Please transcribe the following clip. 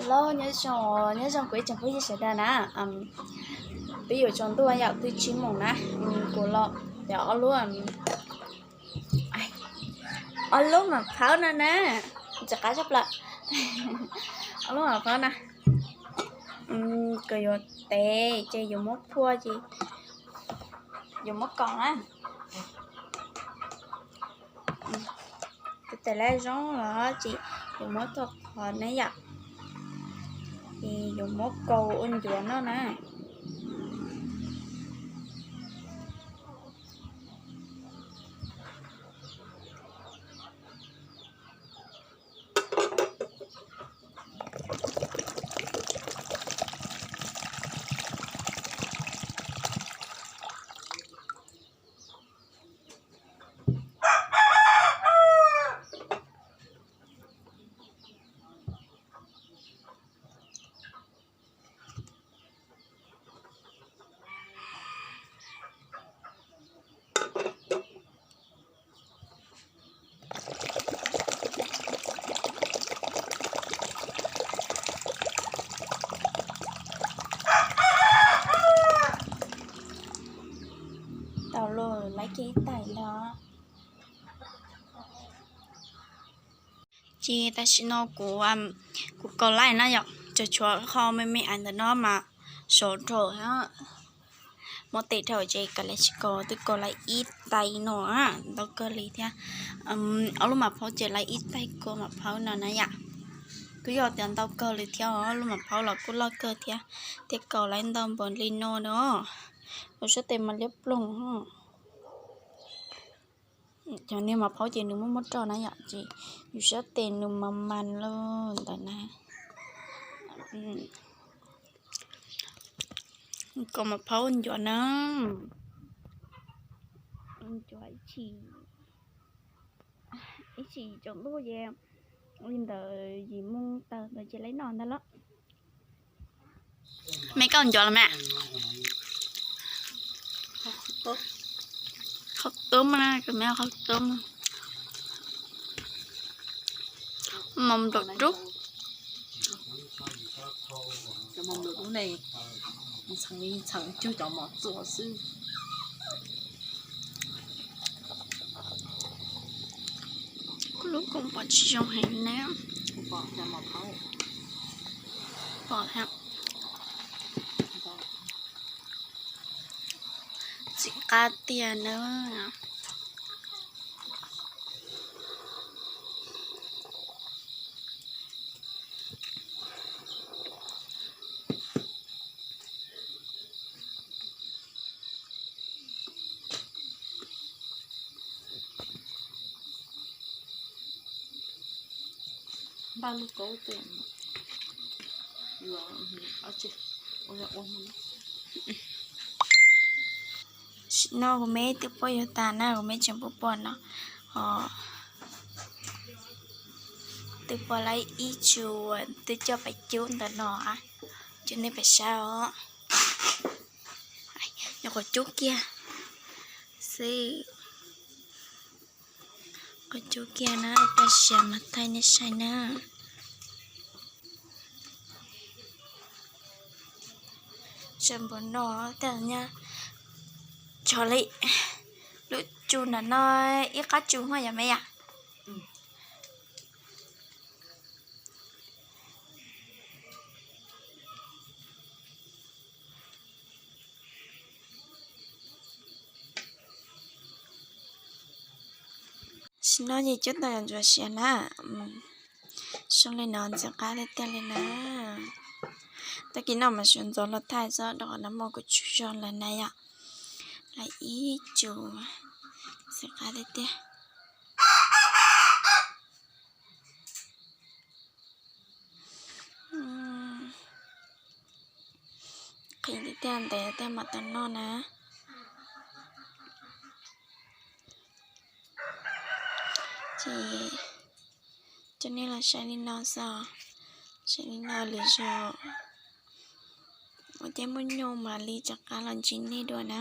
Hello, nyob zoo, nyob zoo kuv ib tsoom phooj ywg sawv daws na. Twb yuav tsaus ntuj yom, twb tsib moos na. Kuv los cov ob lub, ob lub mam phaub no na, tsis qab tshaj plaws. Ob lub mam phaub na, kuv yuav tev ces yuav muab phua ces yuav muab kaus na. Tes laj zoo los ces yuav muab tau qhov na yom, ces yuav muab kaus ua ncuav noj na. Tau los laib kiag ib tais ntag. Ces tam sim no kuv, kuv kaus laij na yom, tsuas tshuav qho me me ntawm no mas sov dhau, muab tes dhau ces kaus laij tsis kaus, twb kaus laij ib tais no, ntau kawg li thiab. Ob lub mam phaub ces laij ib tais kaus mam phaub no na yom. Kuj yog tias ntau kawg li thiab, ob lub mam phaub los kuj loj kawg thiab, thiaj kaus laij ntau npaum li no na. Yus sab tes mas liab ploog. Cov niag mam phaub ces nws muaj muaj roj na yom, ces yus sab tes nws mas mas li ntawd na. Kaus mam phaub ncuav na, ncuav ib chim, ib chim tsaus ntuj ces li ntawd yim moo tawm ntawd ces laib noj ntag lauj. Me koj ncuav los mas. Qhov tub na, koj me qhov tub. Mos nplaum rub. Cov mos nplaum rub ne, ntxhee ntxhee cug cov mos txuas xwb. Kuv lub koom pom tsis zoo heev na. Pom thiab. Txiv qab tiag na. Npaj lub kaub tes, yuav, ua, ua, sim no kuv me twb puab yuav tas na, kuv me tseem puab puas no, ho twb puab lawm ib tsu, twb coj pais cub ntawm no, coj nej pais saib os. Nyuam qhuav cub kiag xwb, qhuav cub kiag na, paj siav mas thaij nej saib na. Tsam npaum no, tso li lub tsu ntawm no ib qab tsu hos yog me yom. Sim no ces cub tau ntsuav siav na. Zoo li no ntxim qab tiag tiag li na. Tag kis no mas sawv ntxov los thaij xwb rau qhov nag hmo kuv tsaug zog lawm na yom. Lawm ib tsu, ntxim qab tiag tiag. Qhib tiag tiag, ntev tiag mam tau noj na. Ces coj nej los saib li no xwb, saib li no lwm zaus ua cas muaj nyuj mam li rov qab los ntsib nej dua na.